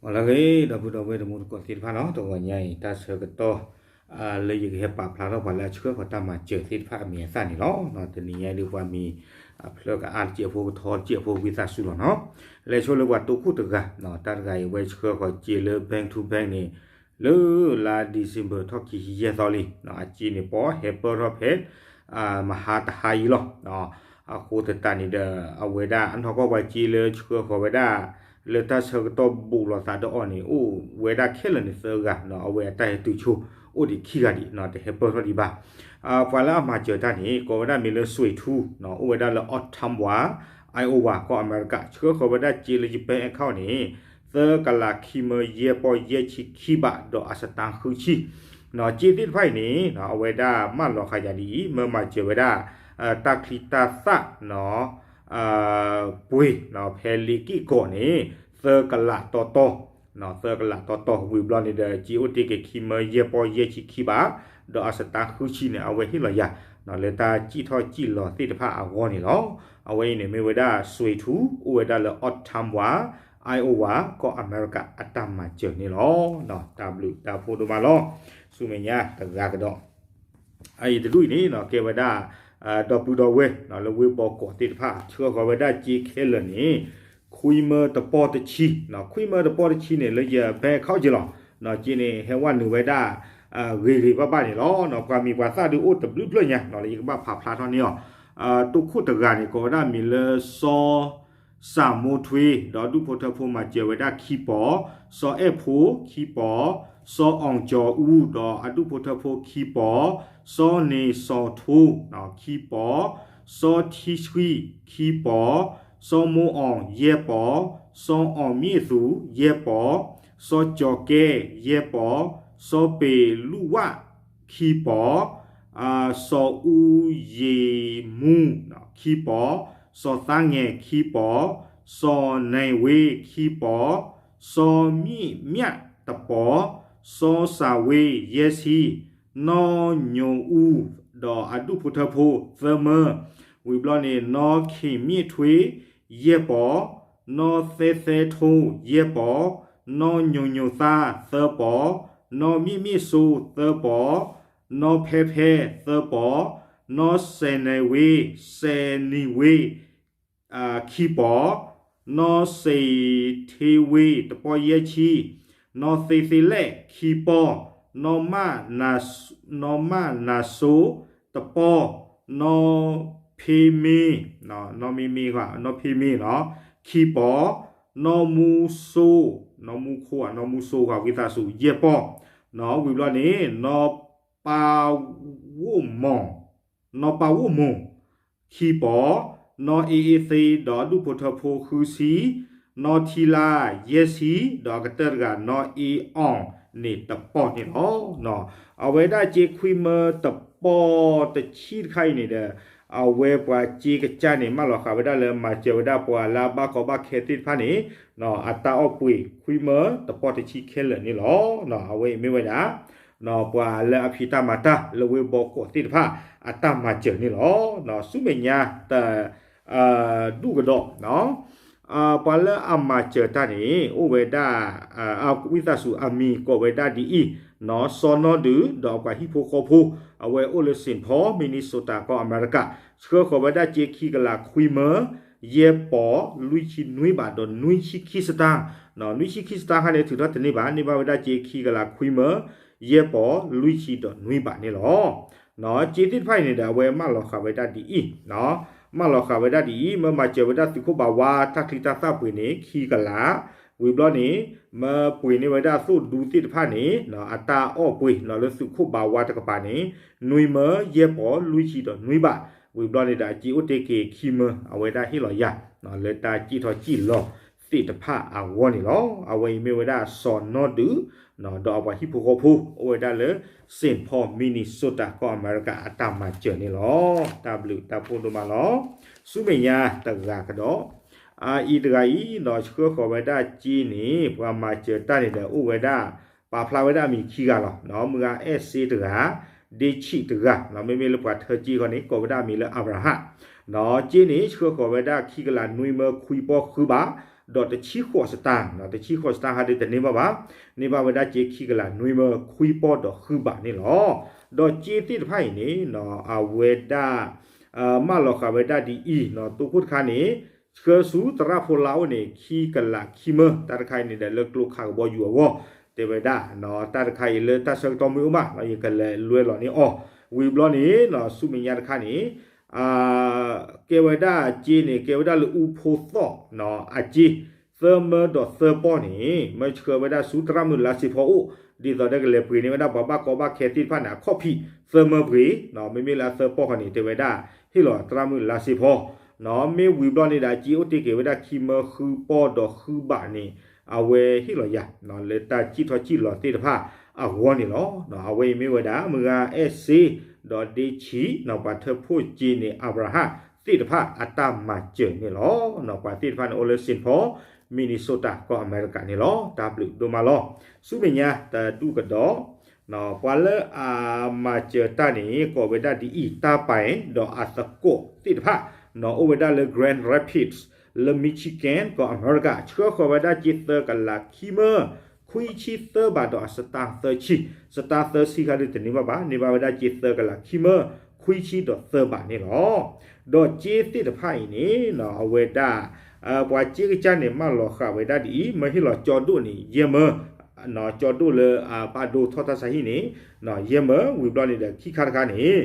လၢအဂ့ၤ ဒီပုၢ်ဒီဝဲၢ်တံၤသကိးသ့ၣ်တဖၣ်နီၤ, တဂီၤညါအံၤ တၢ်ဆၢကတီၢ် လၢယကဟဲပာ်ဖျါထီၣ်ပှၤလၢအဆှၢဃီၤတၢ်မၤစၢၤသ့ၣ်တဖၣ်အမံၤအသၣ်န့ၣ်လီၤ. တနံၤညါဒုးပှၤမံၤ အဖျၢၣ်ကအါတစဲးဖိ ကထီတစဲးဖိ ဝံသးစူၤလီၤနီၤ. လဲၤဆိလၢပှၤတိခိၣ်တဂၤ, တၢ်တဂၤအံၤ အဝဲဆှၢဃီၤစ့လၢ bank to bank န့ၣ် လၢလါ December ထီၣ်ခံဆံယဲၢ်သီလံ, အစ့န့ၣ် ပှၤဟဲပၢၢ်ထီၣ်ဖဲ မဟါတဟါအံၤလီၤ. အဃိသတးန့ၣ်ဒီး အဝဲဒၣ်အနီၢ်ကီၢ်ပှၤစ့လၢဆှၢဃီၤဝဲဒၣ် လၢတၢ်ဆၢကတီၢ်ဘူးလိာ်သးဒီးအီၤန့ၣ် အိၣ်ဝဲဒၣ်ခဲလၢာ်န့ၣ်သၢဂၤ, အဝဲအတၢ်ဟဲတုၤဆိ အိၣ်ဒံးခံဂၤဒံး, တဟဲပၢၢ်ထီၣ်ဒံးဘၣ်. ပှၤလၢအမၤစၢၤတၢ်န့ၣ် ကိးဝဲဒၣ်မံၤလၢ စွ့ထူ, အိၣ်ဝဲဒၣ်လၢ Ottawa, Iowa ကီၢ်အမဲရကၤ, ဆှၢဃီၤဝဲဒၣ်စ့လၢ Japan account န့ၣ် သၢကလးခံမၢယဲၢ်ပီၢ်ယဲၢ်ဆံခံဘး ဒီးအစတါဃုဆံ စ့သ့ၣ်တဖၣ်အံၤန့ၣ် အဝဲဒၣ်မၢလီၤဃာ်ယၤဒ်အံၤ, မၢမၤစၢၤဝဲဒၣ် တၢ်ချံတၢ်သၣ် ပှ့ၤ ဖဲလ့က့ၢ်ကီးန့ၣ် သၢကလးတီတီ, သၢကလးတီတီ ဝံၤဘျီန့ၣ်ဒီး စ့အိၣ်တ့ၢ်က့ၤခံမၢယဲၢ်ပီၢ်ယဲၢ်ဆံခံဘး, ဒီးအစတါဃုဆံန့ၣ် အဝဲဟ့ၣ်လီၤယၤ လၢတၢ်စံၣ်ထီၣ်စံၣ်လီၤသ့ၣ်တဖၣ်အဂီၢ်န့ၣ်လီၤ. အဝဲအံၤန့ၣ်မ့ၢ်ဝဲဒၣ် စွ့ထူ, အိၣ်ဝဲဒၣ်လၢ Ottawa, Iowa ကီၢ်အမဲရကၤအတၢ်မၤစၢၤန့ၣ်လီၤ. တၢ်ဘျုးတၢ်ဖှိၣ်ဒိၣ်မးလီၤ. ဆူမဲာ်ညါတဂၤကဒီး အအံၤတဒူၣ်အံၤန့ၣ် ကဲဝဲဒၣ် ဒီပုၢ်ဒီဝဲၢ် လၢဝ့ၢ်ဘီကီးသ့ၣ်တဖၣ် ဆှၢဃီၤဝဲဒၣ်စ့ခဲလၢာ်န့ၣ် ခွံမၢတပီၢ်တဆံ, ခွံမၢတပီၢ်တဆံန့ၣ် လၢယ bank account က့ၤလီၤ. စ့န့ၣ် ဟဲဝဲနုာ်ဝဲဒၣ် ဂ့ၤဂ့ၤဘၣ်ဘၣ်န့ၣ်လီၤ. ပှၤမံၤပှၤသၣ်ဒုးအိၣ်တဘျုးဖျၢၣ်ညါ လၢယကဘၣ်ဖးဖျါထီၣ်န့ၢ်အီၤ, တိခိၣ်တဂၤန့ၣ် ကိးဝဲဒၣ်မံၤလၢ စီၤ စၢ်မိထွ့ ဒီးအဒူၣ်ဖိထၢဖိမၤစၢၤဝဲဒၣ်ခံပီၤ, စီၤအဲၣ်ဖိခံပီၤ, စီၤအီၣ်ကၠီၤအူ ဒီးအဒူၣ်ဖိထၢဖိခံပီၤ, စီၤန့ၣ်စီၤထိ ခံပီၤ, စီၤထံဆှံခံပီၤ, စီၤမိအီၣ်ယဲၢ်ပီၤ, စီၤအီၣ်မ့ၣ်သူယဲၢ်ပီၤ, စီၤကၠီၤကဲယဲၢ်ပီၤ, စီၤပ့ၤလူဝၣ်ခံပီၤ, စီၤအူယ့ၤမူခံပီၤ, စီၤသါငဲၤခံပီၤ, စီၤနံၤဝ့ခံပီၤ, စီၤမံၣ်မၠၣ်တပီၤ, စီၤစၢ်ဝ့ယဲၢ်ဆံ, နီၢ်ညိၤအူ ဒီးအဒူၣ်ဖိထၢဖိသၢမၢ, ဝံၤဘျီန့ၣ် နီၢ်ခ့ၣ်မ့ၣ်ထွ့ယဲၢ်ပီၤ, နီၢ်သဲသဲထိယဲၢ်ပီၤ, နီၢ်ညိၤညိၤသါသၢပီၤ, နီၢ်မ့ၣ်မ့ၣ်စိသၢပီၤ, နီၢ်ဖဲဖဲသၢပီၤ, နီၢ်စဲၤနံၤဝ့, စဲၤနံၤဝ့ ခံပီၤ, နီၢ်စ့ၤထ့ဝ့တပီၢ်ယဲၢ်ဆံ, နီၢ်သ့သ့လဲၣ်ခံပီၤ, နီၢ်မၣ်နၤ, နီၢ်မၣ်နၤစိတပီၤ, နီၢ်ဖ့မ့, နီၢ်မ့မ့, နီၢ်ဖ့မ့ ခံပီၤ, နီၢ်မူစိ, နီၢ်မူခိ, နီၢ်မူစိ ဝံသးစူၤ ယဲၢ်ပီၤ, ဝံၤဘျီန့ၣ် နီၢ်ပၢ်ဝိၣ်မီၢ် နီၢ်ပၢ်ဝိၣ်မိၢ် ခံပီၤ, နီၢ်အ့အ့သ့ ဒီးအဒူၣ်ဖိထၢဖိဃုဆံ, နီၢ်ထံလါယဲၢ်ဆံ, ဒီးအကတၢၢ်တဂၤ နီၢ်အ့အီၣ်န့ၣ်တပီၤန့ၣ်လီၤ. အဝဲဒၣ်စ့ခွံမၢတပီၢ်တဆံတခါအံၤန့ၣ်ဒီး အဝဲပှၤစ့ကစၢ်န့ၣ် မၢလီၤဃာ်ဝဲဒၣ်လၢမၤစၢၤဝဲဒၣ်ပှၤလၢအဘၣ်ကီဘၣ်ခဲသ့ၣ်တဖၣ်န့ၣ် အတၢ်အီၣ်ပှ့ၤခွံမၢတပီၢ်တဆံခဲလၢာ်န့ၣ်လီၤ. အဝဲအံၤမ့ၢ်ဝဲဒၣ် ပှၤလၢအဖံးတၢ်မၤတၢ်လၢဝ့ၢ်ဘီကီးသ့ၣ်တဖၣ် အတၢ်မၤစၢၤန့ၣ်လီၤ. ဆူမဲာ်ညါတ ဒူၣ်ကဒီး ပှၤလၢအမၤစၢၤတၢ်န့ၣ် အိၣ်ဝဲဒၣ် ဝံသးစူၤအမံၤကိးဝဲဒၣ်ဒ်အံၤ, စီၤနီဒုး ဒီးပှၤဟံၣ်ဖိဃီဖိ အဝဲအိၣ်လၢ Saint Paul Minnesota ကီၢ်အမဲရကၤ ဆှၢဃီၤဝဲဒၣ်စ့ခံကလးခွံမၢ ယဲၢ်ပီၤ လွံၢ်ဆံနွံဘး ဒီးနွံဆံခံစတၢ်, နွံဆံခံစတၢ်ခါန့ၣ် ထုးထီၣ်တန့ၢ်ဘၣ်, န့ၢ်ဘၣ်ဝဲဒၣ်စ့ခံကလးခွံမၢ ယဲၢ်ပီၤ လွံၢ်ဆံဒီးနွံဘးန့ၣ်လီၤ. စ့သ့ၣ်တဖၣ်အံၤန့ၣ်ဒီး အဝဲမၢလီၤဃာ်ဝဲဒၣ်ဒ်အံၤ, မၢလီၤဃာ်ဝဲဒၣ်ဒ်အံၤ, မၢမၤစၢၤဝဲဒၣ်သုးခိၣ်ဘးဝါ တၢ်ချံတၢ်သၣ်ပှ့ၤန့ၣ် ခံကလး, ဝံၤဘျီန့ၣ် မၢပှ့ၤန့ၢ်ဝဲဒၣ်သိၣ်ဒူသ့ၣ်တဖၣ်န့ၣ် အတၢ်အီၣ်ပှ့ၤလၢသုးခိၣ်ဘးဝါတကပၤန့ၣ် နွံမၢ ယဲၢ်ပီၤ လွံၢ်ဆံဒီးနွံဘး, ဝံၤဘျီန့ၣ်ဒီး အစ့အိၣ်တ့ၢ်က့ၤခံမၢ အဝဲဒၣ်ဟ့ၣ်လီၤယၤ လၢတၢ်စံၣ်ထီၣ်စံၣ်လီၤသ့ၣ်တဖၣ်အဂီၢ်န့ၣ်လီၤ. အဝဲအံၤမ့ၢ်ဝဲဒၣ်စီၤနီဒုး ဒီးအပှၤဟံၣ်ဖိဃီဖိ အိၣ်ဝဲဒၣ်လၢ Saint Paul Minnesota ကီၢ်အမဲရကၤအတၢ်မၤစၢၤန့ၣ်လီၤ. တၢ်ဘျုးတၢ်ဖှိၣ်ဒိၣ်မးလီၤ. ဆူမဲာ်ညါတဂၤကဒီး အအံၤတဂၤအံၤ ဆှၢဃီၤဝဲဒၣ်စ့န့ၣ် ပှၤမၤစၢၤတၢ်န့ၣ်ဒီး အိၣ်ဝဲဒၣ် ပာ်ဖျါဝဲဒၣ်အမံၤခံဂၤလီၤ. မုၢ်ဂၤအဲၣ်စ့တဂၤ, ဒ့ဆံးတဂၤ, မ့မ့ၢ်လၢပှၤထၢစ့ဃီန့ၣ် ကိးဝဲဒၣ်အမံၤလၢ အၤဘြၤဟၣ် စ့န့ၣ် ဆှၢဃီၤဝဲဒၣ်ခံကလးနွံမၢခွံပီၢ်ဃုဘး, ဒီးတဆံဃိးစတၢၣ်, တဆံဃိးစတၢၣ်ဟးဒုးတန့ၢ်ဘၣ်ဘၣ်, န့ၢ်ဘၣ်ဝဲဒၣ်စ့ခံကလးနွံမၢခွံပီၢ်ဒီးဃုဘးန့ၣ်လီၤ. ဒီးစ့သ့ၣ်တဖၣ်အံၤန့ၣ် အဝဲဒၣ် မၢလီၤဃာ်ဝဲဒၣ်ဒ်အံၤ, သုးခိၣ်တခါန့ၣ် ဆှၢဆူသရၣ်ဖိလါအိၣ်န့ၣ် ခံကလးခံမၢ, တၢ်တခါအံၤန့ၣ်ဒီးလၢကျိခးကဘီယူၤအဂီၢ် တဲဝဲဒၣ်, တၢ်တခါအံၤလၢတၢ်ဆၢကတီၢ်မ့ၢ်အိၣ်မး ယကလဲၤလွဲလီၤန့ၢ်အီၤ, ဝံၤဘျီန့ၣ် ဆူမဲာ်ညါတခါန့ၣ် ကဲဝဲဒၣ်စ့န့ၣ် ကဲဝဲဒၣ်လၢအူဖိသီၣ် အစ့ သၢမၢဒီးသၢပီၢ်န့ၣ် မၢဆှၢဝဲဒၣ်ဆူသရၣ်မုၣ်လါစ့ဖီအိၣ်, ဒ်သိးဒီးကလဲၤပှ့ၤန့ၢ်ဝဲဒၣ်ပှၤဘၣ်ကီဘၣ်ခဲသ့ၣ်တဖၣ်န့ၣ် အခီၣ်ဖံးသၢမၢပှ့ၤ, မ့မ့ၢ်လၢအသၢပီၢ်ဃီန့ၣ် တဲဝဲဒၣ် ဟ့ၣ်လီၤသရၣ်မုၣ်လါစ့ဖီ, မ့ၢ်ဝံၤဘျီန့ၣ်ဒီး အစ့အိၣ်တ့ၢ်က့ၤဝဲဒၣ်ခံမၢဃုပီၢ်ဒီးဃုဘးန့ၣ် အဝဲဟ့ၣ်လီၤယၤ လၢတၢ်စံၣ်ထီၣ်စံၣ်လီၤသ့ၣ်တဖၣ်အဂီၢ်န့ၣ်လီၤ. အဝဲအံၤမ့ၢ်ဝဲဒၣ် မုၢ်ဂၤအဲၣ်စ့ ဒီးဒ့ဆံး ပှၤထၢဖှိၣ်စ့န့ၣ် အၤဘြၤဟၣ်သ့ၣ်တဖၣ်အတၢ်မၤစၢၤန့ၣ်လီၤ. ပှၤသ့ၣ်တဖၣ်န့ၣ်အိၣ်လၢ Saint Paul, Minnesota ကီၢ်အမဲရကၤန့ၣ်လီၤ. တၢ်ဘျုးဒိၣ်မးလီၤ. ဆူမဲာ်ညါတဒူၣ်ကဒီး ပှၤလၢအမၤစၢၤတၢ်န့ၣ် ကိးဝဲဒၣ်ဒ်အံၤ, တၢ်ပာ်ဒီးအသကိးသ့ၣ်တဖၣ် အိၣ်ဝဲဒၣ်လၢ Grand Rapids လၢ Michigan ကီၢ်အမဲရကၤ ဆှၢဃီၤဝဲဒၣ်စ့သၢကလးခံမၢ ခွံဆံသၢဘးဒီးအစတၢၣ်သၢဆံ, စတၢၣ်သၢဆံဃီဒုးတန့ၢ်ဘၣ်ဘၣ်, န့ၢ်ဘၣ်ဝဲဒၣ်စ့သၢကလးခံမၢ ခွံဆံဒီးသၢဘးန့ၣ်လီၤ. ဒီးစ့သ့ၣ်တဖၣ်အံၤန့ၣ် အဝဲဒၣ် ပှၤစ့ကစၢ်န့ၣ် မၢလီၤဃာ်ဝဲဒၣ်ဒ်အံၤ, မၢဟ့ၣ်လီၤကၠီဒိၣ်န့ၣ် ယဲၢ်မၢ ကၠီဒိၣ်လၢအပာ်ဒိၣ်ထီၣ်တၢ်ဆါဟံၣ်န့ၣ် ယဲၢ်မၢ, ဝံၤဘျီန့ၣ်ဒီးခံခါတခါန့ၣ်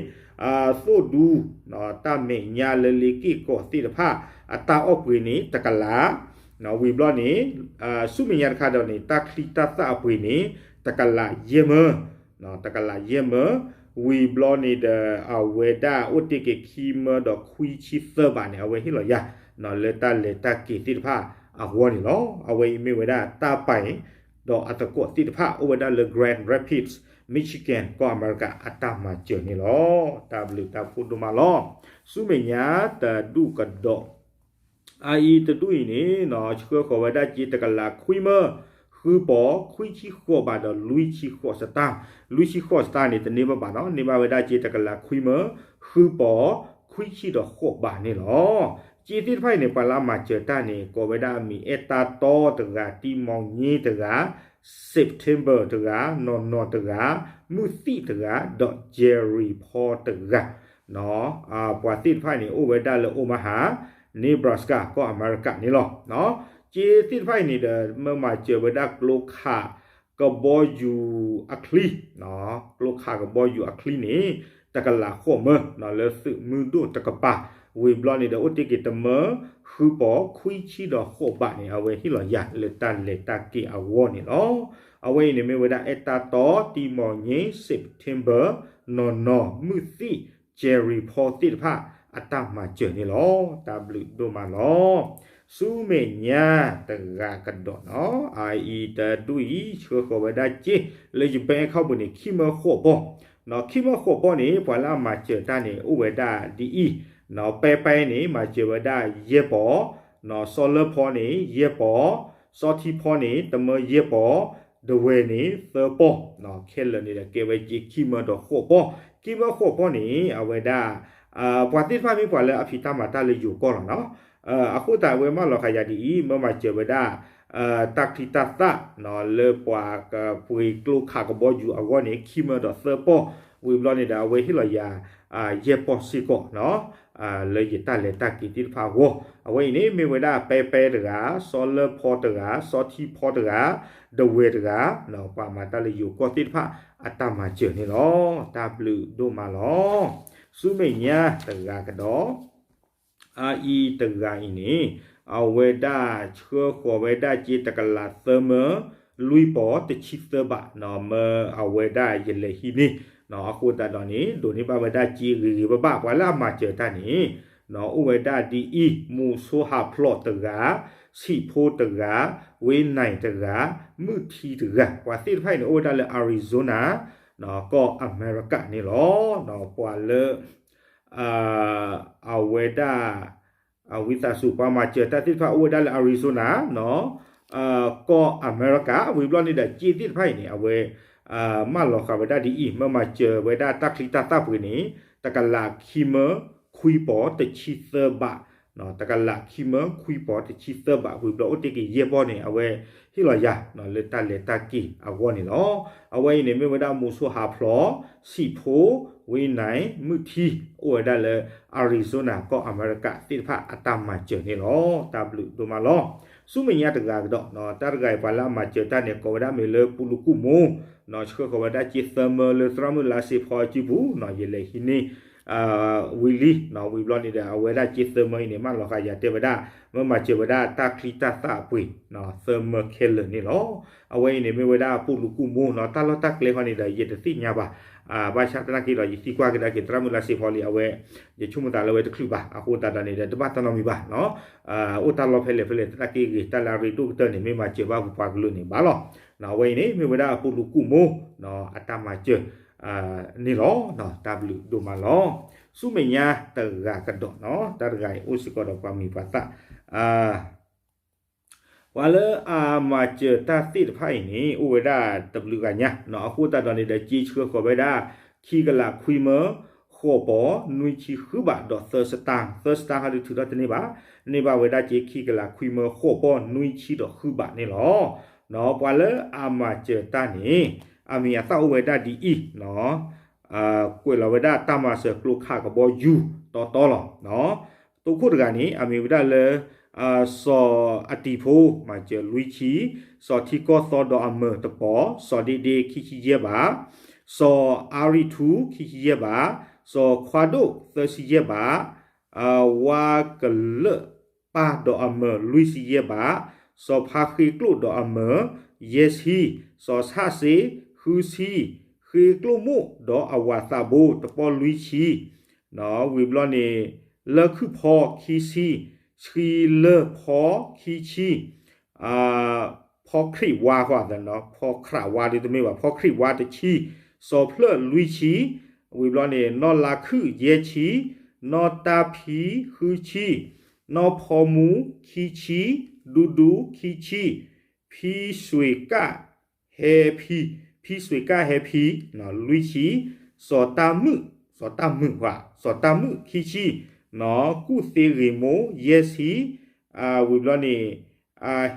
သိၣ်ဒူ တၢ်မဲာ်ညါလၢလ့က့ၢ်ကီးသ့ၣ်တဖၣ် အတၢ်အီၣ်ပှ့ၤန့ၣ် တကလး, ဝံၤဘျီန့ၣ် ဆူမဲာ်ညါတခါဒီးန့ၣ် တၢ်ချံတၢ်သၣ်အပှ့ၤန့ၣ် တကလးယဲၢ်မၢ တကလးယဲၢ်မၢ, ဝံၤဘျီန့ၣ်ဒီး အဝဲဒၣ်အိၣ်တ့ၢ်က့ၤခံမၢဒီးခွံဆံသၢဘးန့ၣ် အဝဲဟ့ၣ်လီၤယၤ လၢတၢ်လဲၤတၢ်က့ၤသ့ၣ်တဖၣ်အဂီၢ်န့ၣ်လီၤ. အဝဲအံၤမ့ၢ်ဝဲဒၣ်တၢ်ပာ် ဒီးအသကိးသ့ၣ်တဖၣ် အိၣ်ဝဲဒၣ်လၢ Grand Rapids, Michigan ကီၢ်အမဲရကၤအတၢ်မၤစၢၤန့ၣ်လီၤ. တၢ်ဘျုးတၢ်ဖှိၣ်ဒိၣ်မးလီၤ. ဆူမဲာ်ညါတဒူၣ်ကဒီး အအံၤတဒူၣ်အံၤန့ၣ် ဆှၢဃီၤဝဲဒၣ်စ့တကလးခွံမၢ ဃုပီၢ် ခွံဆံဃိးဘးဒီး လွံၢ်ဆံဃိးစတၢၣ်, လွံၢ်ဆံဃိးစတၢၣ်န့ၣ် တန့ၢ်ဘၣ်ဘၣ်နီၤ, န့ၢ်ဘၣ်ဝဲဒၣ်စ့တကလးခွံမၢ ဃုပီၢ် ခွံဆံဒီးဃိးဘးန့ၣ်လီၤ. စ့သ့ၣ်တဖၣ်အံၤန့ၣ် ပှၤလၢအမၤစၢၤတၢ်န့ၣ် ကိးဝဲဒၣ်အမံၤ အဲၣ်တၢ်တီတဂၤ, တံမီၤည့တဂၤ, September တဂၤ, နီၢ်နီၢ်တဂၤ, မုၢ်သံၣ်တဂၤ, ဒီး Jerry Paul တဂၤ ပှၤသ့ၣ်တဖၣ်န့ၣ် အိၣ်ဝဲဒၣ်လၢ Omaha, Nebraska ကီၢ်အမဲရကၤန့ၣ်လီၤ. စ့သ့ၣ်တဖၣ်အံၤန့ၣ်ဒီး မၢမၤစၢၤဝဲဒၣ်ကျိခးကဘီယူၤအချံ, ကျိခးကဘီယူၤအချံန့ၣ် တကလးဃိးမၢ လၢသုးမုၢ်ဒိၣ်တကပၤ, ဝံၤဘျီန့ၣ်ဒီး အိၣ်တ့ၢ်က့ၤတမၢ ဃုပီၢ်ခွံဆံဒီးဃိးဘးန့ၣ် အဝဲဟ့ၣ်လီၤယၤလၢတၢ်လဲၤတၢ်က့ၤအဂီၢ်န့ၣ်လီၤ. အဝဲအံၤန့ၣ်မ့ၢ်ဝဲဒၣ် အဲၣ်တၢ်တီ, တံမီၤည့, September, နီၢ်နီၢ်, မုၢ်သံၣ်, Jerry Paul သ့ၣ်တဖၣ် အတၢ်မၤစၢၤန့ၣ်လီၤ. တၢ်ဘျုးဒိၣ်မးလီၤ. ဆူမဲာ်ညါတဂၤကဒီးနီၤ, အအံၤတဒူၣ်အံၤ ဆှၢဃီၤဝဲဒၣ်စ့ လၢ ယဘဲအခီၣ်ပူၤန့ၣ် ခံမၢဃိးပီၢ်, ခံမၢဃိးပီၢ်န့ၣ် ပှၤလၢအမၤစၢၤတၢ်န့ၣ် အိၣ်ဝဲဒၣ်ဒ်အံၤ, ပဲပဲန့ၣ် မၤစၢၤဝဲဒၣ်ယဲၢ်ပီၢ်, စီၤလၢဖီန့ၣ် ယဲၢ်ပီၢ်, စီၤထံဖီန့ၣ် တမၢယဲၢ်ပီၢ်, ဒဝဲၢ်န့ၣ် သၢပီၢ်, ခဲလၢာ်န့ၣ်ဒီး ကဲဝဲစ့ခံမၢဒီးဃိးပီၢ်, ခံမၢဃိးပီၢ်န့ၣ် အဝဲဒၣ် ပှၤသ့ၣ်တဖၣ်မ့ၢ်ပှၤလၢအဖံးတၢ်မၤတၢ်လၢယိၤကီၢ်လီၤနီၤ. အဃိသတးအဝဲမၢလီၤဃာ်ယၤဒ်အံၤ, မၢမၤစၢၤဝဲဒၣ် တၢ်ချံတၢ်သၣ် လၢပှၤကပှ့ၤကျိခးကဘီယူၤအဂီၢ်န့ၣ် ခံမၢဒီးသၢပီၢ်, ဝံၤဘျီန့ၣ်ဒီး အဝဲဟ့ၣ်လီၤယၤ ယဲၢ်ပီၢ်စ့ၢ်ကီး လၢယတၢ်လဲၤတၢ်က့ၤသ့ၣ်တဖၣ်အဂီၢ်, အဝဲအံၤန့ၣ် မ့ၢ်ဝဲဒၣ်ပဲပဲတဂၤ, စီၤလၢဖီတဂၤ, စီၤထံဖီတဂၤ, ဒဝဲၢ်တဂၤ, ပှၤမၤတၢ်လၢယိၤကီၢ်သ့ၣ်တဖၣ် အတၢ်မၤစၢၤန့ၣ်လီၤ. တၢ်ဘျုးဒိၣ်မးလီၤ. ဆူမဲာ်ညါတဂၤကဒီး အအံၤတဂၤအံၤန့ၣ် အဝဲဒၣ်ဆှၢဃီၤဝဲဒၣ်စ့တကလးသၢမၢ လွံၢ်ပီၢ်တဆံသၢဘး, မၢအဝဲဒၣ်ယလဲၤဟံးန့ၢ်, အဃိသတးဒီးန့ၣ် ဒိးန့ၢ်ဘၣ်ဝဲဒၣ်စ့ဂ့ၤဂ့ၤဘၣ်ဘၣ်, ပှၤလၢအမၤစၢၤတၢ်န့ၣ် အိၣ်ဝဲဒၣ်ဒ်အံၤ, မူးစိဟးဖျိးတဂၤ, ဆံးဖိတဂၤ, ဝ့နၢ်တဂၤ, မုၢ်ထံတဂၤ, ပှၤသ့ၣ်တဖၣ်အံၤန့ၣ် အိၣ်ဝဲဒၣ်လၢ Arizona ကီၢ်အမဲရကၤန့ၣ်လီၤ. ပှၤလၢ အဝဲဒၣ် ဝံသးစူၤ ပှၤမၤစၢၤတၢ်သ့ၣ်တဖၣ်အိၣ်ဝဲဒၣ်လၢ Arizona ကီၢ်အမဲရကၤ, ဝံၤဘျီန့ၣ်ဒီး စ့သ့ၣ်တဖၣ်အံၤန့ၣ် အဝဲ မၢလီၤဃာ်ဝဲဒၣ်ဒ်အံၤ, မၢမၤစၢၤဝဲဒၣ်တၢ်ချံတၢ်သၣ်ပှ့ၤန့ၣ် တကလးခံမၢ ခွံပီၢ်တဆံသၢဘး, တကလးခံမၢခွံပီၢ်တဆံသၢဘး ဝံၤဘျီအိၣ်တ့ၢ်က့ၤယဲၢ်ပီၢ်န့ၣ် အဝဲဟ့ၣ်လီၤယၤ လၢတၢ်လဲၤတၢ်က့ၤအဂီၢ်န့ၣ်လီၤ. အဝဲအံၤန့ၣ်မ့ၢ်ဝဲဒၣ်မူဆိဟးဖျိး, စံၣ်ဖိ, ဝ့နၢ်, မုၢ်ထံ အိၣ်ဝဲဒၣ်လၢ Arizona ကီၢ်အမဲရကၤသ့ၣ်တဖၣ်အတၢ်မၤစၢၤန့ၣ်လီၤ. တၢ်ဘျုးဒိၣ်မးလီၤ. ဆူမဲာ်ညါတဂၤကဒီး တၢ်တဂၤအံၤ ပှၤလၢအမၤစၢၤတၢ်န့ၣ် ကိးဝဲဒၣ်မ့ၢ်လၢပူၤလူၤကူၣ်မူ ဆှၢဃီၤဝဲဒၣ်က့သၢမၢလၢသရၣ်မုၣ်လါစ့ဖီအစုပူၤ ယလဲၤဟံးန့ၢ် ဝံၤလံ ဝံၤဘျီန့ၣ်ဒီး အဝဲဒၣ်က့သၢမၢအံၤန့ၣ် မၢလီၤဃာ်ယၤတဲဝဲဒၣ် မၢမၤစၢၤဝဲဒၣ်တၢ်ချံတၢ်သၣ်အပှ့ၤ သၢမၢခဲလၢာ်န့ၣ်လီၤ. အဝဲအံၤန့ၣ်မ့ၢ်ဝဲဒၣ်ပူၤလူၤကူၣ်မူနီၤ တၢ်လီၢ်တၢ်ကျဲဃီန့ၣ်ဒီး ယတသ့ၣ်ညါဘၣ် ဘၣ်ဆၣ်သနာ်က့ဒီး ယသံကွၢ်ကဒါက့ၤသရၣ်မုၣ်လါစ့ဖီလံ အဝဲ ယဆိကမိၣ်သးလၢအဝဲတချုးဘၣ် အဃိသတးဒီးန့ၣ်ဒီး တဘၣ်တၢ်နီတမံၤဘၣ်နီၤ အိၣ်တၢ်လီၢ်ဖဲလဲၣ်ဖဲလဲၣ်သနာ်က့ဂ့ၤ တၢ်လၢအရ့ဒိၣ်ကတၢၢ်န့ၣ် မ့ၢ်မၤစၢၤဘၣ်ပပှၤကလုာ်န့ၣ်ဘၣ်လီၤ. အဝဲအံၤန့ၣ် မ့ၢ်ဝဲဒၣ်ပူၤလူၤကူၣ်မူ အတၢ်မၤစၢၤ န့ၣ်လီၤ. တၢ်ဘျုးဒိၣ်မးလီၤ. ဆူမဲာ်ညါတဂၤကဒီးနီၤ တၢ်တဂၤအံၤအိၣ်စ့ၢ်ကီးဒီးပှၤမံၤပှၤသၣ် ပှၤလၢအမၤစၢၤတၢ်သ့ၣ်တဖၣ်အံၤန့ၣ် အိၣ်ဝဲဒၣ်တဘျုးဂၤညါနီၤ အဃိသတးဒီးန့ၣ်ဒီး က့ဆှၢဃီၤဝဲဒၣ်ခံကလးခွံမၢ ဃိးပီၢ်နွံဆံဃုဘးဒီးသၢစတၣ်, သၢစတၣ်ဟီဒုးထုးထီၣ်တန့ၢ်ဘၣ်, န့ၢ်ဘၣ်ဝဲဒၣ်က့ခံကလးခွံမၢဃိးပီၢ်နွံဆံဒီးဃုဘးန့ၣ်လီၤ. ပှၤလၢအမၤစၢၤတၢ်န့ၣ် အမံၤအသၣ်အိၣ်ဝဲဒၣ်ဒ်အံၤ ကွဲးလီၤဝဲဒၣ်တၢ်မၤစၢၤကျိခးကဘီယူၤတီတီလီၤ. တိခိၣ်တဂၤန့ၣ် အမံၤဝဲဒၣ်လၢ စီၤအတံၤဖိ မၤစၢၤလွံၢ်ဆံ, စီၤထံကီၢ်သီဒီးအမၢၤတပီၢ်, စီၤဒ့ဒ့ခံဆံယဲၢ်ဘး, စီၤအါရံထူခံဆံယဲၢ်ဘး, စီၤခွါဒိၣ်သၢဆံယဲၢ်ဘး, ဝါကလၢာ်ပၢ်ဒီးအမၢၤလွံၢ်ဆံယဲၢ်ဘး, စီၤဖါဃ့ကျိၣ်ဒီးအမၢၤယဲၢ်ဆံ, စီၤဆၣ်စ့ဃုဆံ, ဃ့ကျိၣ်မိၣ်ဒီးအဝၤသးဘိတပီၢ်လွံၢ်ဆံ ဝံၤဘျီန့ၣ် လၢခုၣ်ဖီခံဆံ, ဆှံလၢၢ်ဖီခံဆံ, ဖီခရံာ်ဝါဃီ, ဖီခရံာ်ဝါဒ်တမ့ၢ်ဘၣ်, ဖီခရံာ်ဝါတဆံ, စီၤဖျၢၣ်လွံၢ်ဆံ, ဝံၤဘျီန့ၣ် နီၢ်လါခုၣ်ယဲၢ်ဆံ, နီၢ်တၢ်ဖံဃုဆံ, နီၢ်ဖီမူခံဆံ, ဒူဒူခံဆံ, ဖံစွ့ၤကၣ် ဟဲဖံ, ဖံစွ့ၤကၣ်ဟဲဖံ, လွံၢ်ဆံ, စီၤတၢ်မုၣ်, စီၤတၢ်မုၣ်, စီၤတၢ်မုၣ်ခံဆံ, ကူၣ်သ့ဂ့ၤမိၢ်ယဲၢ်ဆံ, ဝံၤဘျီန့ၣ်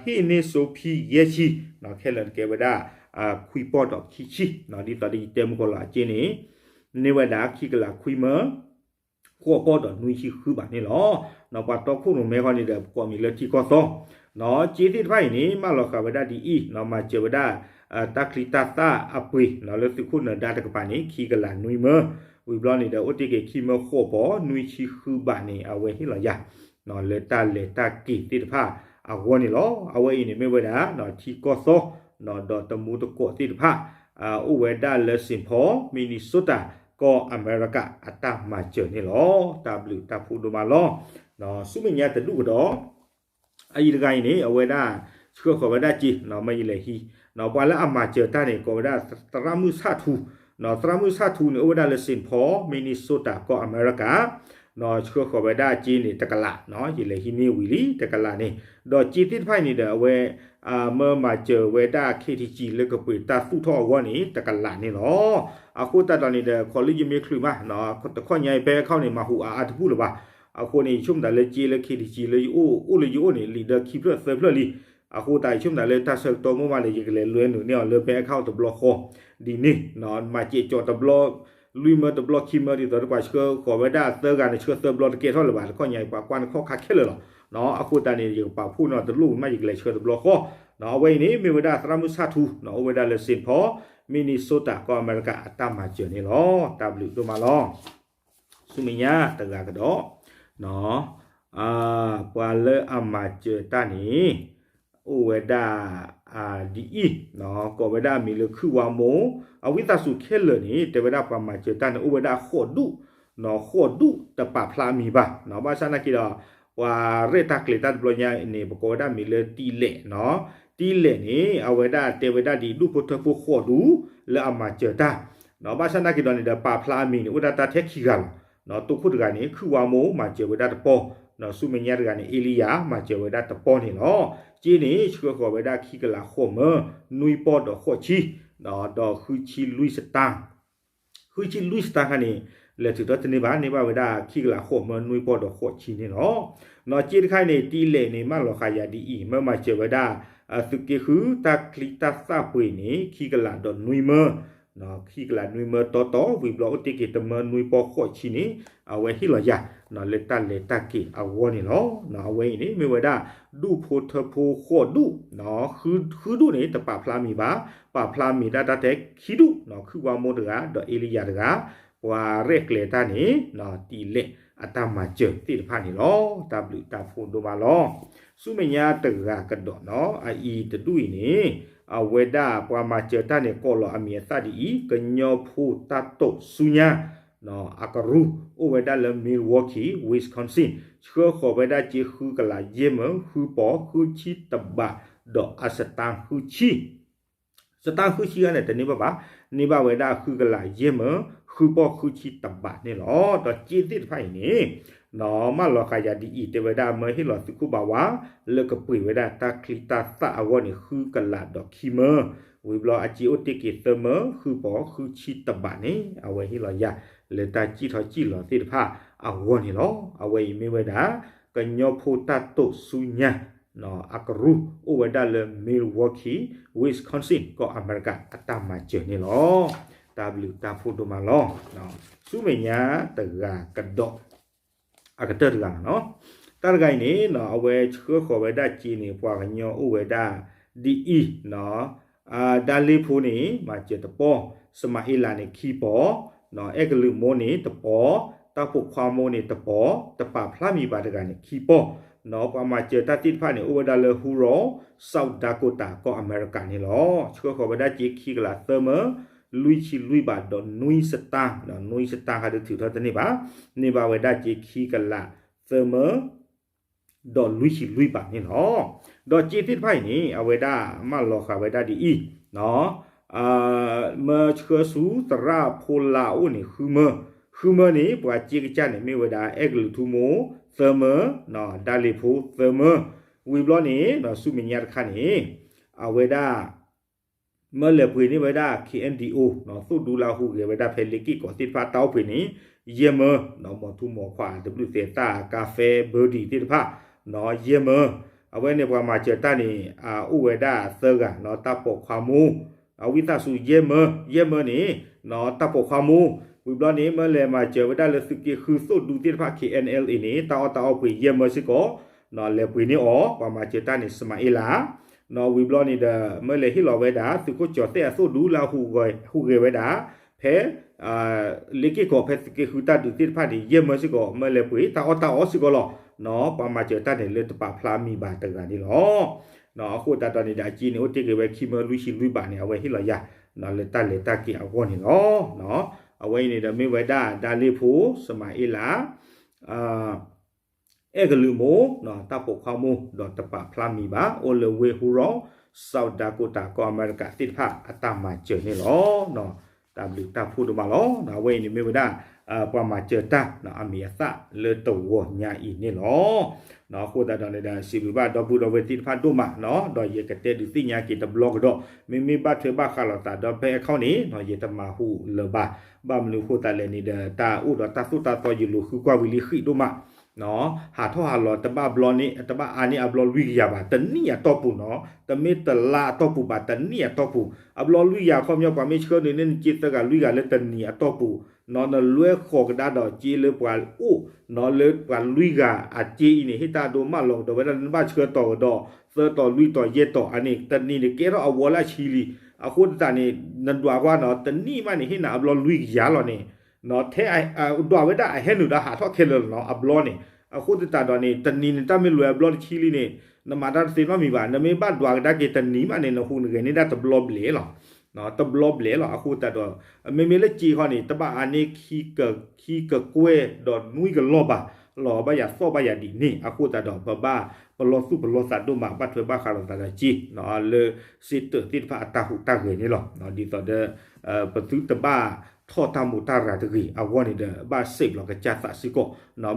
ဟ့ၣ်န့ၢ်စိဖံယဲၢ်ဆံ, ခဲလၢာ်ကဲဝဲဒၣ် ခွံပီၢ်ဒီးခံဆံ, ဒ်သိးဒီးယတဲမုၢ်ကီးလီၤအစ့န့ၣ် န့ၢ်ဝဲဒၣ်ခံကလးခွံမၢ ဃိးပီၢ်ဒီးနွံဆံဃုဘးန့ၣ်လီၤ. ပှၤတီခိၣ်ရိၣ်မဲဃီန့ၣ်ဒီး ပကိးမံၤလၢထံကီၢ်သီ, စ့သ့ၣ်တဖၣ်အံၤန့ၣ် မၢလီၤဃာ်ဝဲဒၣ်ဒ်အံၤ, မၤစၢၤဝဲဒၣ် တၢ်ချံတၢ်သၣ်အပှ့ၤ လၢသုးခိၣ်နၢၤဒါတကပၤန့ၣ် ခံကလးနွံမၢ, ဝံၤဘျီန့ၣ်ဒီး အိၣ်တ့ၢ်က့ၤခံမၢဃိးပီၢ်နွံဆံဃုဘးန့ၣ် အဝဲဟ့ၣ်လီၤယၤ လၢတၢ်လဲၤတၢ်က့ၤသ့ၣ်တဖၣ်အဂီၢ်န့ၣ်လီၤ. အဝဲအံၤန့ၣ်မ့ၢ်ဝဲဒၣ် ထံကီၢ်သီ ဒီးတမူတကိးသ့ၣ်တဖၣ် အိၣ်ဝဲဒၣ်လၢ Saint Paul Minnesota ကီၢ်အမဲရကၤ အတၢ်မၤစၢၤန့ၣ်လီၤ. တၢ်ဘျုးတၢ်ဖှိၣ်ဒိၣ်မးလီၤ. ဆူမဲာ်ညါတဒူၣ်ကဒီး အအံၤတဂၤအံၤန့ၣ် အဝဲဒၣ် ဆှၢဃီၤဝဲဒၣ်စ့ မ့ၢ်ယလဲၤဟံး ပှၤလၢအမၤစၢၤတၢ်န့ၣ် ကိးဝဲဒၣ်သရၣ်မုၣ်ဆၣ်ထူ, သရၣ်မုၣ်ဆၣ်ထူန့ၣ် အိၣ်ဝဲဒၣ်လၢ Saint Paul Minnesota ကီၢ်အမဲရကၤ, ဆှၢဃီၤဝဲဒၣ်စ့န့ၣ် တကလး, ယလဲၤဟံးန့ၢ်ဝံၤလံ တကလးန့ၣ်, ဒီးစ့သ့ၣ်တဖၣ်အံၤန့ၣ်ဒီး အဝဲ မၢမၤစၢၤဝဲဒၣ် ခ့ထံကံ လၢကပှ့ၤတၢ်သူၣ်ထီၣ်အဂီၢ်န့ၣ် တကလးန့ၣ်လီၤ. အဃိသတးဒီးန့ၣ်ဒီး ခီလၢယမ့ၢ်ချုးမး တခီညါအံၤ bank account န့ၣ် မၤဟူးအါအါတဘူၣ်လၢၤဘၣ်. အဃိန့ၣ် ယဆိကမိၣ်သးလၢစ့လၢခ့ထံကံ လၢယအိၣ် အိၣ်လၢယအိၣ်န့ၣ် လံာ်ဒၢခံဖျၢၣ်သၢဖျၢၣ်လံ. အဃိသတး ယဆိကမိၣ်သးလၢတၢ်ဆၢကတီၢ်မိၢ်မးဒီး ယကလဲၤလွဲနုာ်န့ၢ်အီၤလၢ bank account တဘျီဃီ ဒ်န့ၣ် မၤစဲးကၠီၤတဘျီ လွံၢ်မၢတဘျီခံမၢ ဒ်သိးဒီးပှၤဆှၢဃီၤဝဲဒၣ်သၢဂၤန့ၣ် ဆှၢသၢဘျီတကဲထီၣ်လၢၤဘၣ်. တခီညါအံၤ ပှၤကွၢ်န့ၣ်ခီၣ်ခါခဲလၢာ်လီၤ. အဃိသတးန့ၣ် ယကပာ်ဖှိၣ်န့ၢ်အီၤတလိၣ်မး ယကလဲၤဆှၢတဘျီဃီ. အဝဲအံၤန့ၣ် မ့ၢ်ဝဲဒၣ်သရၣ်မုၣ်ဆၣ်ထူ အိၣ်ဝဲဒၣ်လၢ Saint Paul Minnesota ကီၢ်အမဲရကၤ အတၢ်မၤစၢၤန့ၣ်လီၤ. တၢ်ဘျုးဒိၣ်မးလီၤ. ဆူမဲာ်ညါတဂၤကဒီး ပှၤလၢအမၤစၢၤတၢ်န့ၣ် အိၣ်ဝဲဒၣ် ဒ်အံၤ ကိးဝဲဒၣ်အမံၤလၢခုၣ်ဝါမိၢ်, အဝံသးစူၤခဲလၢာ်န့ၣ် တဲဝဲဒၣ်ပှၤမၤစၢၤတၢ်န့ၣ် အိၣ်ဝဲဒၣ်ဃိးဒူၣ်, ဃိးဒူၣ်တပာ်ဖျါအမံၤဘၣ်. ဘၣ်ဆၣ်သနာ်က့ဒီး ပှၤရဲၣ်တၢ်ကျဲၤတၢ်တဘျီညါန့ၣ် ပကိးဝဲဒၣ်မံၤလၢတံလဲၣ်, တံလဲၣ်န့ၣ် အဝဲဒၣ်တဲဝဲဒၣ်ဒ်ဒူၣ်ဖိထၢဖိဃိးဒူၣ် လၢအမၤစၢၤတၢ်, ဘၣ်ဆၣ်သနာ်က့ဒီးန့ၣ်ဒီး ပာ်ဖျါအမံၤန့ၣ် အိၣ်ဒၣ်တၢ်ထဲခံဂၤလီၤ. တိခိၣ်တဂၤန့ၣ် ခုၣ်ဝါမိၢ် မၤစၢၤဝဲဒၣ်တပီၢ်, ဆူမဲာ်ညါတဂၤန့ၣ် အ့လံယၤ မၤစၢၤဝဲဒၣ်တပီၢ်န့ၣ်လီၤ. စ့န့ၣ် ဆှၢဃီၤဝဲဒၣ်ခံကလးဃိးမၢ နွံပီၢ်ဒီးဃိးဆံ, ဒီးဃုဆံလွံၢ်စတၣ် ဃုဆံလွံၢ်စတၢၢ်ခါန့ၣ် လဲၤထုးထီၣ်တန့ၢ်ဘၣ် န့ၢ်ဘၣ်ဝဲဒၣ်ခံကလးဃိးမၢနွံပီၢ်ဒီးဃိးဆံန့ၣ်လီၤ. နီၢ်က့တခါန့ၣ် တံၤလဲၣ်န့ၣ် မၢလီၤဃာ်ယၤဒ်အံၤ မၢမၤစၢၤဝဲဒၣ် သုးက့ဃုတၢ်ချံတၢ်သၣ်ပှ့ၤန့ၣ် ခံကလးဒီးနွံမၢ ခံကလးနွံမၢတီတီ ဝံၤဘျီအိၣ်တ့ၢ်က့ၤတမၢနွံပီၢ်ဃိးဆံန့ၣ် အဝဲဟ့ၣ်လီၤယၤ လၢတၢ်လဲၤတၢ်က့ၤအဂီၢ်န့ၣ်လီၤ. အဝဲအံၤန့ၣ် မ့ၢ်ဝဲဒၣ် ဒူၣ်ဖိထၢဖိဃိးဒူၣ် ဃုဒူၣ်န့ၣ် တပာ်ဖျါမံၤဘၣ် ပာ်ဖျါမံၤဒၣ်တၢ်ထဲခံဒူၣ် ခုၣ်ဝါမိၢ်တဂၤ ဒီးအ့လံယၤတဂၤ ပှၤရဲၣ်ကျဲၤတၢ်န့ၣ် တံၤလဲၣ်အတၢ်မၤစၢၤသ့ၣ်တဖၣ်န့ၣ်လီၤ. တၢ်ဘျုးတၢ်ဖှိၣ်ဒိၣ်မးလီၤ. ဆူမဲာ်ညါတဂၤကဒီးနီၤ အအံၤတဒူၣ်အံၤန့ၣ် အဝဲဒၣ်ပှၤမၤစၢၤတၢ်န့ၣ် ကိးလီၤအမံၤအသၣ်ဒ်အံၤ ကညီဖိတၢ်တိာ်ဆူညါ အကရူၢ် အိၣ်ဝဲဒၣ်လၢ Milwaukee Wisconsin ဆှၢဃီၤဝဲဒၣ်စ့ဃုကလးယဲၢ်မၢ ဃုပီၢ်ဃုဆံတဘး ဒီးအစတါဃုဆံ စတါဃုဆံဂၤန့ၣ် တန့ၢ်ဘၣ်ဘၣ် န့ၢ်ဘၣ်ဝဲဒၣ်ဃုကလးယဲၢ်မၢ ဃုပီၢ်ဃုဆံတဘးန့ၣ်လီၤ. ဒီးစ့သ့ၣ်တဖၣ်အံၤန့ၣ် နီၢ်မၢလီၤဃာ်ယၤဒ်အံၤ တဲဝဲဒၣ်မၢဟ့ၣ်လီၤသုးခိၣ်ဘၣ်ဝါ လၢကပှ့ၤဝဲဒၣ်တၢ်ချံတၢ်သၣ်အဂီၢ်န့ၣ် ဃုကလးဒီးခံမၢ ဝံၤဘျီအစ့အိၣ်တ့ၢ်က့ၤသၢမၢ ဃုပီၢ်ဃုဆံတဘးန့ၣ် အဝဲဟ့ၣ်လီၤယၤ လၢတၢ်စံၣ်ထီၣ်စံၣ်လီၤသ့ၣ်တဖၣ်အဂီၢ်န့ၣ်လီၤ. အဝဲအံၤမ့ၢ်ဝဲဒၣ် ကညီဖိတၢ်တိာ်ဆူညါ အကရူၢ် အိၣ်ဝဲဒၣ်လၢ Milwaukee Wisconsin ကီၢ်အမဲရကၤအတၢ်မၤစၢၤန့ၣ်လီၤ. တၢ်ဘျုးတၢ်ဖှိၣ်ဒိၣ်မးလီၤ. ဆူမဲာ်ညါတဂၤကဒီး အကတၢၢ်တဂၤလီၤနီၤ. တၢ်တဂၤအံၤန့ၣ် အဝဲဆှၢဃီၤဝဲဒၣ်စ့န့ၣ် ပှၤကညီအိၣ်ဝဲဒၣ်ဒ်အံၤ ဒါလ့ဖိန့ၣ် မၤစၢၤတပီၢ်, စမၤအ့လးန့ၣ်ခံပီၢ်, အဲၣ်ကလုာ်မိၢ်န့ၣ်တပီၢ်, တၢ်ပိာ်ခွါမိၢ်န့ၣ်တပီၢ်, တပာ်ဖျါမံၤဘၣ်တဂၤန့ၣ်ခံပီၢ်, ပှၤမၤစၢၤတၢ်သ့ၣ်တဖၣ်န့ၣ် အိၣ်ဝဲဒၣ်လၢ Huron, South Dakota ကီၢ်အမဲရကၤန့ၣ်လီၤ. ဆှၢဃီၤဝဲဒၣ်စ့ခံကလးသၢမၢ လွံၢ်ဆံလွံၢ်ဘးဒီးနွံစတၢၢ်, နွံစတၢၢ်ဃးဒုးထုးထီၣ်တန့ၢ်ဘၣ်, န့ၢ်ဘၣ်ဝဲဒၣ်စ့ခံကလးသၢမၢ ဒီးလွံၢ်ဆံလွံၢ်ဘးန့ၣ်လီၤ. ဒီးစ့သ့ၣ်တဖၣ်အံၤန့ၣ် အဝဲဒၣ်မၢလီၤဃာ်ဝဲဒၣ်ဒ်အံၤ, မၢဆှၢဆူသရၣ်ဖိလါအိၣ်န့ၣ် ဃုမၢ, ဃုမၢန့ၣ် ပှၤစ့ကစၢ်န့ၣ် မ့ၢ်ဝဲဒၣ် အဲၣ်ကလုာ်ထူမိၢ် သၢမၢ, ဒါလ့ဖိ သၢမၢ, ဝံၤဘျီန့ၣ် ဆူမဲာ်ညါတခါန့ၣ် အဝဲဒၣ် မၢလဲၤပှ့ၤန့ၢ်ဝဲဒၣ် ခ့ၣ်အဲၣ်ဒံၣ်အိၣ် သိၣ်ဒူလၢဟူးဂဲၤဝဲဒၣ်ဖဲလ့က့ၢ်ကီးသ့ၣ်တဖၣ်တၢ်အိၣ်ပှ့ၤန့ၣ် ယဲၢ်မၢ, မိာ်ထူမိာ်ခွါ တဘျုးသဲးသၣ် ကါဖဲ ဘၢဒံးသ့ၣ်တဖၣ် ယဲၢ်မၢ, အဝဲန့ၣ်ပှၤမၤစၢၤတၢ်န့ၣ် အိၣ်ဝဲဒၣ်သၢဂၤ တၢ်ပိာ်ခွါမိၢ် အဝံသးစူၤ ယဲၢ်မၢ, ယဲၢ်မၢန့ၣ် တၢ်ပိာ်ခွါမိၢ်, ဝံၤဘျီန့ၣ် မၢလဲၤမၤစၢၤဝဲဒၣ်လၢသုးက့ဃုသိၣ်ဒူသ့ၣ်တဖၣ် ခ့ၣ်အဲၣ်အဲၣ်လ်အ့န့ၣ် တၢ်အီၣ်တၢ်အီပှ့ၤ ယဲၢ်မၢစ့ၢ်ကီး လဲၤပှ့ၤန့ၢ်အီၤ ပှၤမၤစၢၤတၢ်န့ၣ် စမၤအ့လး, ဝံၤဘျီန့ၣ်ဒီး မၢလဲၤဟ့ၣ်လီၤဝဲဒၣ် သုးခိၣ်ကၠီၤသဲၣ်အသိၣ်ဒူလၢအဟူးဂဲၤဝဲဒၣ် ဖဲ လ့က့ၢ်ကီးဖဲသုးက့ဃုတၢ်ဒုးသ့ၣ်တဖၣ်န့ၣ် ယဲၢ်မၢစ့ၢ်ကီး မၢလဲၤပှ့ၤ တၢ်အီၣ်တၢ်အီစ့ၢ်ကီးလီၤ. ပှၤမၤစၢၤတၢ်န့ၣ် လၢတပာ်ဖျါမံၤဘၣ်တဂၤန့ၣ်လီၤ. အဃိသတးဒီးန့ၣ်ဒီး အစ့န့ၣ် အိၣ်တ့ၢ်က့ၤဝဲခံမၢလွံၢ်ဆံလွံၢ်ဘးန့ၣ် အဝဲဟ့ၣ်လီၤယၤ လၢတၢ်လဲၤတၢ်က့ၤအဂီၢ်န့ၣ်လီၤ. အဝဲအံၤန့ၣ်ဒီးမ့ၢ်ဝဲဒၣ် ဒါလ့ဖိ စမၤအ့လး အဲၣ်ကလုာ်မိၢ် တၢ်ပိာ်ခွါမိၢ် ဒီးတပာ်ဖျါမံၤဘၣ် အိၣ်လၢဝ့ၢ်ဟူရီ South Dakota ကီၢ်အမဲရကၤသ့ၣ်တဖၣ်အတၢ်မၤစၢၤန့ၣ်လီၤ. တၢ်ဘျုးတၢ်ဖှိၣ်ဒိၣ်မးလီၤ. အဝဲအံၤန့ၣ်မ့ၢ်ဝဲဒၣ် ပှၤမၤစၢၤတၢ် အမံၤအသၣ်လၢတဂီၤညါအံၤန့ၣ်လီၤ. အဃိသတးဒီးန့ၣ်ဒီး စံးဘျုးဘၣ်ဒီပုၢ်ဒီဝဲၢ်သ့ၣ်တဖၣ်ဒိၣ်မးနီၤ ဒီးယကတဲဒုးသ့ၣ်ညါက့ၤတဘျီကဒီး မ့မ့ၢ်ဘၣ်ထွဲဘၣ်ဃးလိာ်သးဒီး bank account န့ၣ် ယတမၤဟူးလၢၤဘၣ်. ဘၣ်မနုၤအဃိသတးလဲၣ်န့ၣ်ဒီး တၢ်အိၣ်ဒီးတၢ်သိၣ်တၢ်သီယလူၤဃုကွၢ်ဝံၤလံဃံးဒိၣ်မး ဟးထီၣ်ဟးလီၤတဘၣ်ဘျီန့ၣ် တဘၣ်အါန့ၢ်အဘျီလွံၢ်ကယၤဘၣ် တနံၣ်အတီၢ်ပူၤနီၤ တမ့ၢ်တလါအတီၢ်ပူၤဘၣ် တနံၣ်အတီၢ်ပူၤ အဘျီလွံၢ်ကယၤခီပညီ ပှၤမ့ၢ်ဆှၢနုာ်န့ၢ်နစ့သၢဂၤလွံၢ်ဂၤလၢတနံၤအတီၢ်ပူၤ နလွဲဃီၤကဒါဒီးစ့လၢပှၤအိၣ် လၢပှၤလွံၢ်ဂၤအစ့အံၤန့ၣ် ဟ့ၣ်တၢ်ဒိမၢလီၤကဒီးဝဲဒၣ်လၢနဘၣ်ဆှၢတီၤကဒီး သၢတီၤလွံၢ်တီၤယဲၢ်တီၤအန့ၣ် တနံၤန့ၣ်ကဲထီၣ်အဝီလၢအဆံလံ. အဃိသတးန့ၣ် နဒွးကွၢ်နီၤ တနံၣ်မးန့ၣ် ဟ့ၣ်နၤအဘျီလွံၢ်ကယၤလီၤန့ၣ် ထဲဒွးဝဲဒၣ်အဟဲနုာ်ဒီးဟးထီၣ်ခဲလၢာ်လီၤနီၤ အဘျီန့ၣ် အဃိသတးဒီးန့ၣ် တနံၤန့ၣ် တၢ်မ့ၢ်လွဲအဘျီတဆံလံန့ၣ် နမၤတၢ်တသ့နီတမံၤဘၣ် နမ့ၢ်ဘၣ်ဒွးကဒါက့ၤတနံၤမးန့ၣ် နဟူးနဂဲၤန့ၢ်ဒၣ်တဘျီဘျဲၣ်လီၤ တဘျီဘျဲၣ်လီၤ. အဃိသတးဒီး မ့မ့ၢ်လၢစ့ခီန့ၣ် တဘၣ်အါန့ၢ်ခံကကွဲၢ်ဒီးနွံကလီၢ်ဘၣ် လီၤဘၣ်ယၤသီၣ်ဘၣ်ယၤဒ်န့ၣ် အဃိသတးဒီး ပဘၣ်ပလီၢ်သူၣ်ပလီၢ်သးဒိၣ်မး ဘၣ်ထွဲဘၣ်ဃးလိာ်သးဒီးစ့ လၢစ့တၢးသ့ၣ်တဖၣ်အတၢ်ဟူးတၢ်ဂဲၤန့ၣ်လီၤ. ဒ်သိးဒီး ပသုတဘၣ်ထီၣ်တၢ်မူးတၢ်ရၤတဂ့ၤ အဂီၢ်န့ၣ်ဒီး ဘၣ်စံးဘျီးကစၢ်သးစ့ၢ်ကီး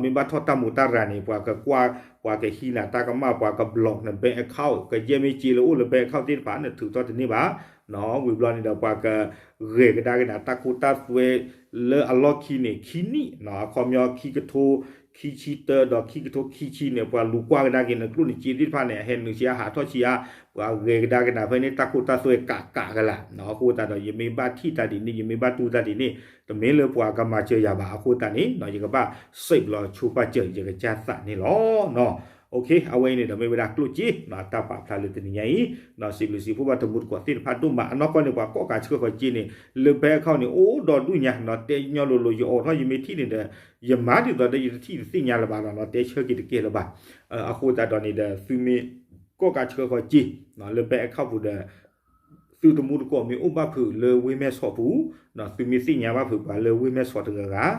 မ့ၢ်ဘၣ်ထီၣ်တၢ်မူးတၢ်ရၤန့ၣ် ပှၤကကွၢ် ပှၤကဟံးနၤတၢ်ကမၣ် ပှၤကဘျီးန bank account ကယဲၢ်မ့ၢ်စ့လၢအိၣ်လၢ bank account သ့ၣ်တဖၣ် နထုးထီၣ်တန့ၢ်ဘၣ် ဝံၤဘျီန့ၣ်ဒီး ပှၤကဂဲၤကဒါက့ၤနၤတၢ်ခိတၢ်သွဲ လၢအလီၢ်ခံန့ၣ် ခံနံၣ် အခီပညီ ခံကထိခံဆံတၢ ဒီးခံကထိခံဆံန့ၣ် ပှၤလူၤကွၢ်ကဒါက့ၤနကျိၣ်နစ့သ့ၣ်တဖၣ်န့ၣ် အဟဲနုာ်ဆံးအါ ဟးထီၣ်ဆံးအါ, ပှၤဂဲၤကဒါက့ၤနၤဖဲန့ၣ် တၢ်ခိတၢ်သွဲကးကးကလး, အဃိသတးဒီး ယမ့ၢ်ဘၣ်ထံၣ်တၢ်ဒ်န့ၣ် ယမ့ၢ်ဘၣ်တူၢ်တၢ်ဒ်န့ၣ် တမ့ၢ်လၢပှၤကမၤစၢၤယၤဘၣ်. အဃိသတးန့ၣ် ယကဘၣ်စံးဘျီဆိပာ်စၢၤ ယကစၢ်သးန့ၣ်လီၤ. အဝဲအံၤန့ၣ်ဒီး မ့ၢ်ဝဲဒၣ်ကျိၣ်စ့ တၢ်ပာ်ဖျါလၢတနံၤညါအံၤ, စံးဘျုးစံးဖှိၣ်ဘၣ်တမူတကိးသ့ၣ်တဖၣ်ဒိၣ်မး. အနီၢ်ကီၢ်န့ၣ် ပှၤကီၣ်ကးဆှၢဃီၤစ့န့ၣ် လၢဘဲအခီၣ်န့ၣ် အိၣ်ဒီးဒူၣ်ညါနီၤ, တဲညီလိၤလိၤ ယအိးထီၣ်ယမ့ၢ်ထံၣ်န့ၣ်ဒီး ယမၤဒ်သိးဒီးယတထံၣ်တသ့ၣ်ညါလၢၤဘၣ်နီၤ, တဲဆၢက့ၤတကဲလၢၤဘၣ်. အဃိသတးဒီးန့ၣ်ဒီး သုမ့ၢ်ကီၣ်ကးဆှၢဃီၤစ့ လၢဘဲအခီၣ်ပူၤဒီး သုတမူတကိးမ့ၢ်အိၣ်ဘၣ်ဖုးလၢဝ့ၢ်မဲၢ်ဆီးပူၤ, သုမ့ၢ်သ့ၣ်ညါဘၣ်ဖုးပှၤလၢဝ့ၢ်မဲၢ်ဆီးတဂၤဂၤ,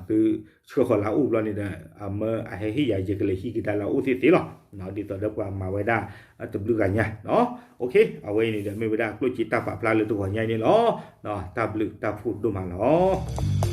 သုဆှၢဃီၤလၢအအိၣ်ဘျီန့ၣ်ဒီး အမၢအဟဲဟ့ၣ်ယၤ ယကလဲၤဟံးကဒါလၢအအိၣ်သ့ၣ်သ့လီၤ. ဒ်သိးဒီးပှၤမၤဝဲဒၣ်တဘျုးဂၤညါ, အဝဲအံၤန့ၣ်ဒီး မ့ၢ်ဝဲဒၣ်ကျိၣ်စ့တၢ်ပာ်ဖျါလၢတဂီၤညါအံၤန့ၣ်လီၤ. တၢ်ဘျုးတၢ်ဖှိၣ်ဒိၣ်မးလီၤ.